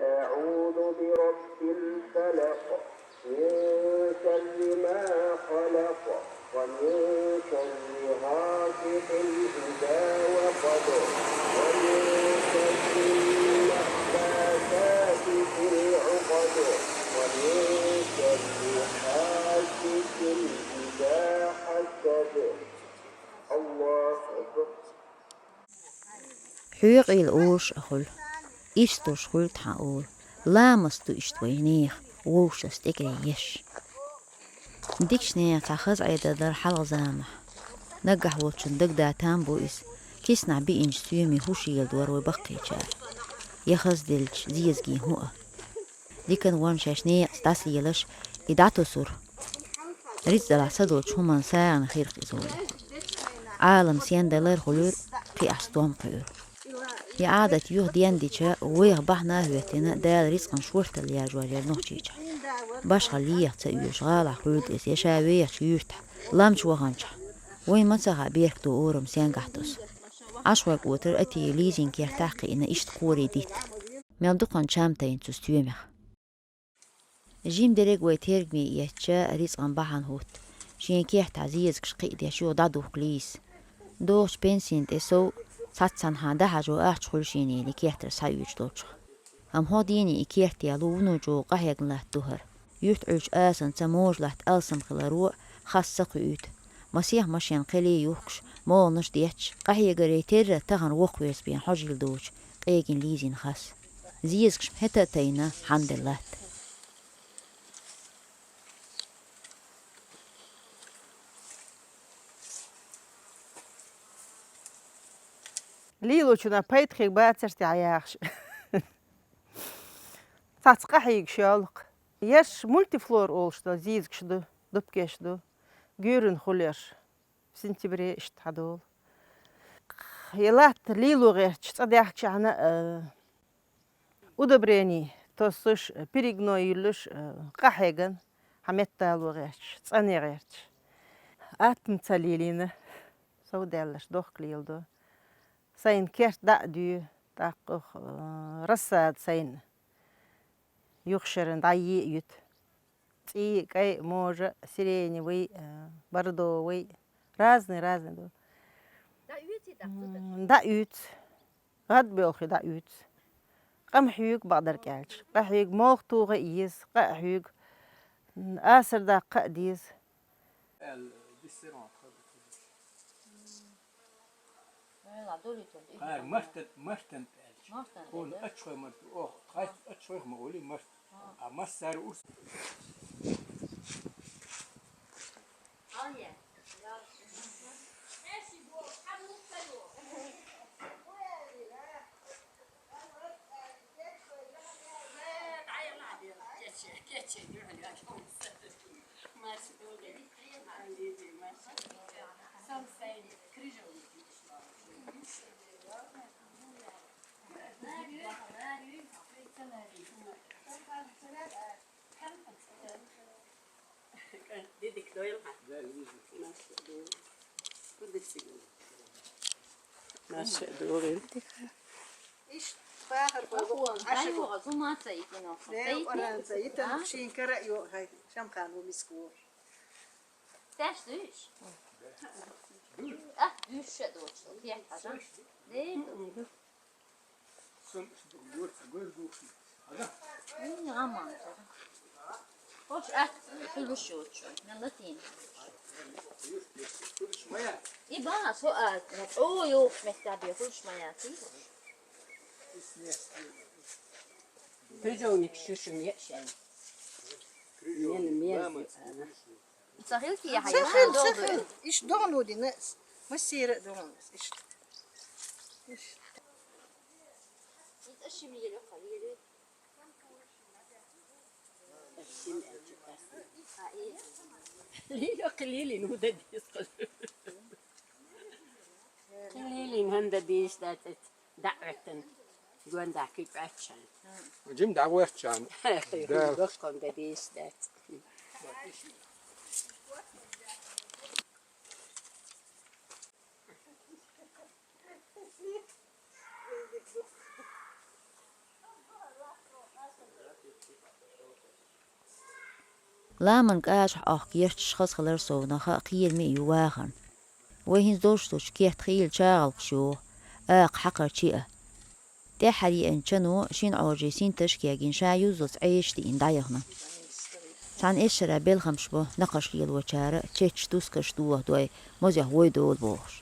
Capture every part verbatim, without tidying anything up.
أعوذ برب الفلق. من شر ما خلق. ومن شر غاسق إذا وقب. ومن شر النفاثات في العقد. ومن شر حاسد إذا حسد. الله أكبر. Хьоькъал уьш а хуьлу. Иштта уьш хуьлу тхан олу. Ламаст ду иштта вай нехан вовшашца тӀекӀел еш. Дикачу нехан цхьа хаза Ӏедал дара хьалха заманахь. Наггахь волчун дагадатам бу иза. Киснахь биинчу стоьмийн хӀума леладора вай баккхийчара. Я хазделлачу зезагийн хӀума. Диканна вон шаьш некъаца дӀасалелаш, и дӀатосура. Рицкъ далахь ца долчу хӀуманна сагӀина хир-кх иза олий. Ӏалам сен далар хуьлура, кхин ахь стом кхуьура. И Ӏадат юха дендича, вайх бахьана а хӀоьттина, Дала рицкъан шорталла яржор яра Нохчийчохь. Башхалла еха ца оьшуш, гӀалахь хуьлда иза, я ша вехачу юьртахь, ламчу ваханчохь. Вайн ма ца хаьа, беркат долу орам сенгахь тосу. Ӏашхой кӀотар Атиев Лизин кертахь кхиъна иштта кхоре дитта. Мел дукха чам тайна цу стоьмех. Жима дерриг вай тергаме эцча, рицкъан бахьана хӀутту. Шен кертахь зезагаш кхиадеш юха дӀадухку Лизас. Дохучу пенсина тӀе сов цхьаццанхьа дӀахьажо ахча хуьлу шена и кертара схьаоьцуш долчух. Амма хӀокху дийне и керт яло вуно чӀогӀа къахьегна латта ду хӀара. Юьртахь Ӏуьллучу асанца можа латта алсам хиларо хас ца кхуьуьйту. Масех машен кхеле юхкуш, молханаш детташ, къахьегарий терра тахана воккхаверза бен хьожийла доцуш, къегина Лизин хас. Зезагаш хӀета а тайна, хьанделла латта. Лелочунах пайда хир бацара те хьан яхаш. Цхьацца къахьийгаш йолу-кх. Ерш мультифлора олуш долу зезагаш ду, дупкеш ду. Гуьйрана хуьлу ерш. Сентябре иштта хьадолу. Я латта лело гӀерташ, цӀа даьхкичхьана, а, удобрени тосуш, перегной юьллуш, а, къахьегна, хьан меттало гӀерташ, цӀане гӀерташ. Атта ма ца лелийна, сов даьллаш дохка леладо. Сайна керт дӀа а дуьйцу, тӀаккха, а, рассада сайна юха шеран дӀа е а юьту. ЦӀий, кӀай, можа, сиреневый, а, бордовый. Разный, разный ду. ДӀаоьций тӀаккха цу тӀе? М, дӀаоьцу. ГӀадбоьлхий дӀаоьцу. Къа ма хьоьгу, бакъдар аьлча. Къа хьоьгу, молха тоха а еза, къа а хьоьгу. М, асар даккха а деза. Аьлла, диссер ма тхо. М. Ай, ла, дуьллуьйтур ду, и Кхара хӀума. Мартан, Мартан аьлча. Мартан Хьуна аьлла. Ачхой Мартан, ох, тхайт ачхойх ма олий Март. А. А массара урс. Ай, я. Дидик дойл хьан. Маша дойл. Куди сигу? Маша дойл. Иш бахар бабу. Ашигу. Зумаца итино. Лев оранца итан шин кара ю хай. Шамхан ву мискур. Таш душ? А, душ ша доч. Тя хажа. Дей. Ин гаман. Хош а, хулуш йоч. Мелатин. И ба, со а, о, ё, места бе хулуш моя, ти. Призовник шушум я шай. Мен, мен. Ца хилти я хьайна. Ца хил, ца хил. Иш догӀну дина. Массира догӀну. Иш. Иш. Лили, лили, ну да дис. Лили, ханда дис да. ДӀаоьттина. Гонда кхин пӀаьччан. Жим дӀагӀоьртчан. Да. Доккхун де дийс дац. Ламан кӀажахь Ӏохка гӀерташ хаза хилар совнаха а кхераме а ю вахарна. Вай хӀинца долуш долчу керта хийла чагӀалкхаш йогӀу, акха хьакхарчий а. ТӀаьххьара еана чано шина Ӏожий синташ а кегийна, ша юззалц Ӏежаш диъна дӀаяхана. Цхьана эшшара белхамаш бо накхаш лелочара, чечча тускаш дохадой, мозех вой долу бохуш.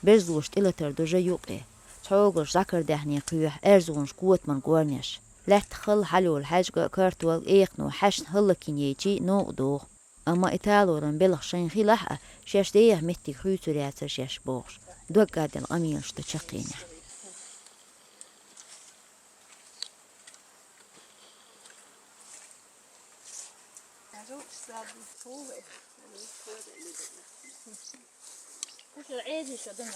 Берзалоша тӀелатар ду жа юккъе. Цхьогалш зӀакар даьхне кхоьхьу, аьрзонаш котаман горнеш. Лаьттах хала хьалайолу хьаьжга а, картол а, экхано хьаьшна хӀаллакйина йайчий новкъа догӀу. Амма и талоран белхан шайн хилахь а, шаьш деха меттиг хуьйцур яцара шаьш бохуш, дог кӀадделла къамелаш ду чаккхенехь. Ӏежий шо дан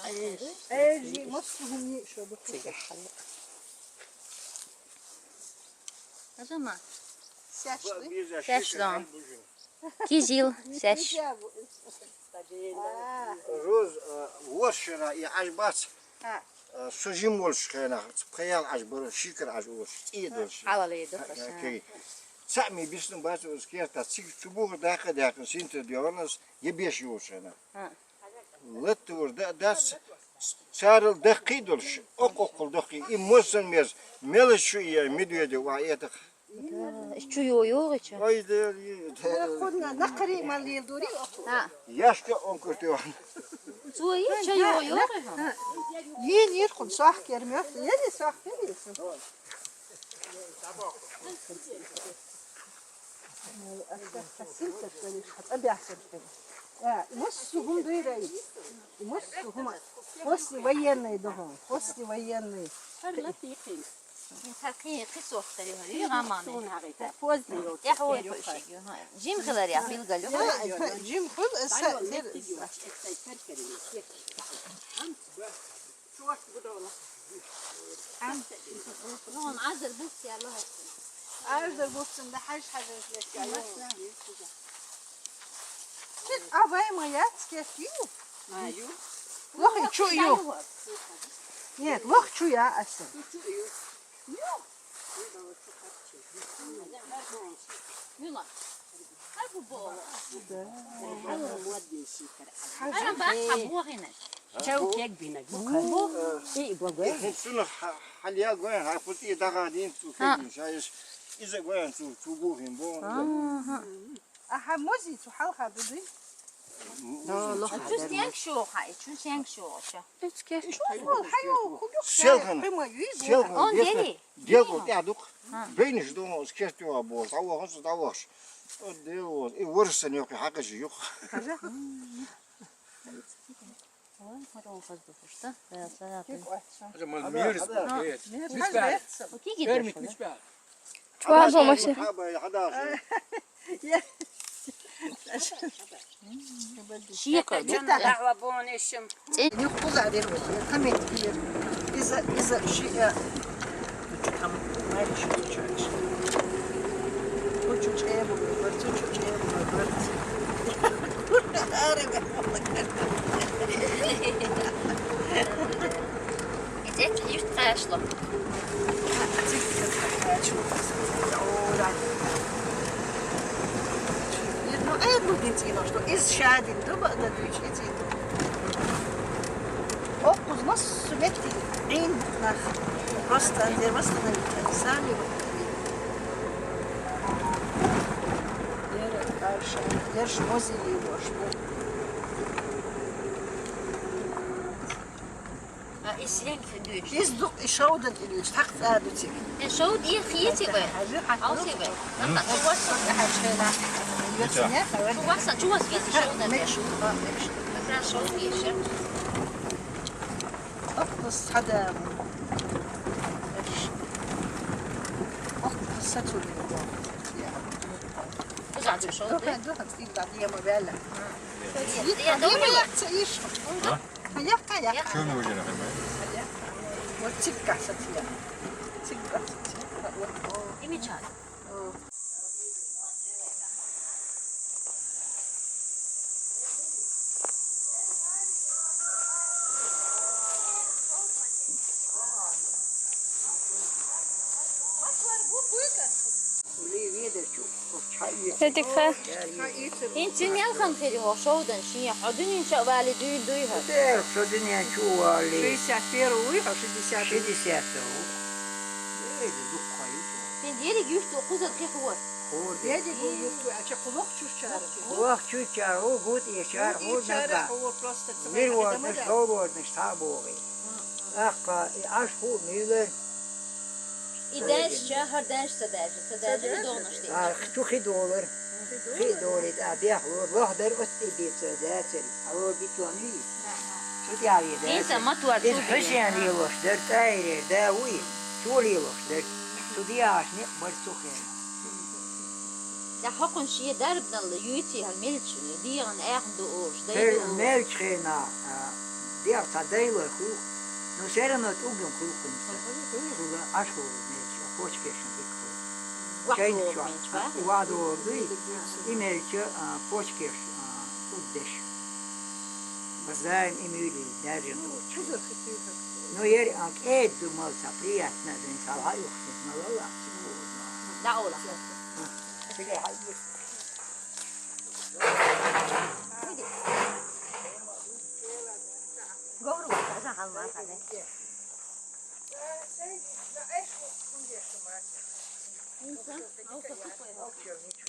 Ӏежий, массо хӀуманийн шо ду. Цигахь хьала. Хьажа ма. Сеш ду? Сеш дан. Кизил, сеш. Роза, а, ворхӀ шера и Ӏаж бац. А. А, со жима волчу хенахь, пхи-ялх Ӏаж бара, шикар Ӏаж олуш, цӀе долуш. Хьалале ду, а, кхаша. Окей. Цхьаъ ма бисна бац оцу кертахь, цига чу бухар даккха а даьккхина, синтар доьгӀна ас, я беш йолуш хенахь. А. Латтор да-, дац, царал даккхий долуш, окх-окхул даккхий, и мозсан мез, мелаш чу и медведя ва этах. Да, и чу йо-, йогӀича? Ой, да, и, да. Хунна накхари ма лел дури, окху. А. Яшка он куртуан. Цо и ча йо-, йогӀи хьо? Йин йир хун сох кер мёрт, ели сох кер йир. Массо хӀума дуьйрай. Массо хӀума. Послевоенный ду хьуна. Послевоенный. Хьар латийкхина. Хьар кхин, кхин сохтари хьар. Ю гӀаман. Суна хьагӀита. Поздний. ТӀаьхьа вой хӀой шиъ ю, хьа. Жим хилар я билгал ю. Жим хул, са, сер. Лон азар бухтя ло хӀоттина. Азар бухтина да хьаж-хьажаш летта. Кит а вай ма яц, кет ю? А, ю. Лох и чу ю. Нет, лох чу я аса. Ю. Ю. Мила. Хьагу бо. Да. Хьагу модный сикар. Хьагу бо. Чау кек бинаг. Бу. И бо. Хин цунах хьалъя гой, хьа кху тӀе даха дин цу кегин. Ша иза гой цу, цу бу хин бо. Аха. Аха, мози цу хьалха дуди. Чу сенг шуха, и чу сенг шуха. Эцке. Селхан. Селхан. Он дели. Делго тӀаьхьа дукха. Бейнаш ду оцу кертуьга бохуш, дӀавахаш, дӀавахаш. О, Дело, и ворсан юкъе хьакхажи юкъа. Хьажа? Ой, хӀара вахаз духуш, да? Да, да, да. Хьажа, ман мерз бу, э. Мерз бу. Окей, гидеш. Чуазо масе. Хьабай, хьадаш. Шиха, чана дагӀва бон эшим. Юхкуза дер, хамет кир. Иза, иза шиа. Чу там, май чу чу. Чу чу чебу, чу чу чебу, чу. Арага. Итет юрт кашло. Ну, ай, ну, дитина, что из шадин, дуба, да, дичи, дитина. О, кузмас, субетки, ин, нах. Просто, где восстановить, сами вот. Дальше. Держ, возили его, что. А, и сирень хи дуьйцу. Иза ду, и шовдан и дуьйцу, тхьакх цӀа ду цига. Э, шовд и хи цига вай. Хьажи, хьажи. Алси вай. Чу васа, чу васа вези шовдан. Мекшу, а, мекшу. Как раз шовд и ше. Оп, хада. Оп, сатули. Кузан шовд. Духан, духан, стигла, дема вяла. Я, я, я, я. А? Кая, кая. Чё мы уже нахуй? Вот цикка сатия. Цикка сатия. Вот. И меча. Улли ведар чу, чхьа ийца. Хетик ха. Яр ийца. ХӀинца цуьнан ялхан хир ю хьо шовдан шен, хьо дуьнен чу а вале дуьйна дуй хьо? Дера, со дуьнен чу а вале. Шестьдесят первый вуй хьо, шестьдесят? Шестьдесят ву. Э, дукха ю. ХӀинца ерриг юрт ву кхузара хи хьора? Хьора. Ерриг ву юрт ву, а ча кху лохчучара? Кху лохчучара, хьо гуд эчара, хьо нагга. Хьо просто ца вир вай вордаш, хьо вордаш, цхьа а богӀий. ТӀаккха и Ӏаш хӀу муьйлар? И даьшча, хӀара даьш ца даьша, ца даьша, и догӀанаш тӀе. А, чу хи долар. Хи долар, а, бехлор, лохдер оцци бийца дацар. Ало, битон ви. Цу тӀе а ве дацар. ХӀинца мотор. Иза чу Хьусен лелош дер, тӀайрер, да, вуй. Чу лелош дер. Цу диаш никъ бар цу хена. Да хьокхун шен дарбанал юйци хьал мелча, дегӀан аьхна ду ош, дай ду ош. Мелча хена, а, дегӀ цхьа дайлой хуьлу, но все равно тӀулган хуьлу хӀинца. Хуьлу, Ӏаш хуьлу мелча, почкешна дика хуьлу. Вахт Чайна лорур чохь, мелча, а, вахт лорур дуй, и мелча, а, почкеш, а, тӀулгдеш. Базаем и муьйлий даьржина. Ну, доцуш. Куза хи туьйхьа. Ну, яр, а, кӀеда ду малца, приятно, дин, сал хьа юхсуд малалла, цу куза. Да, Ола. Цигара хьаийца. Говр вац, аса хьалмахана.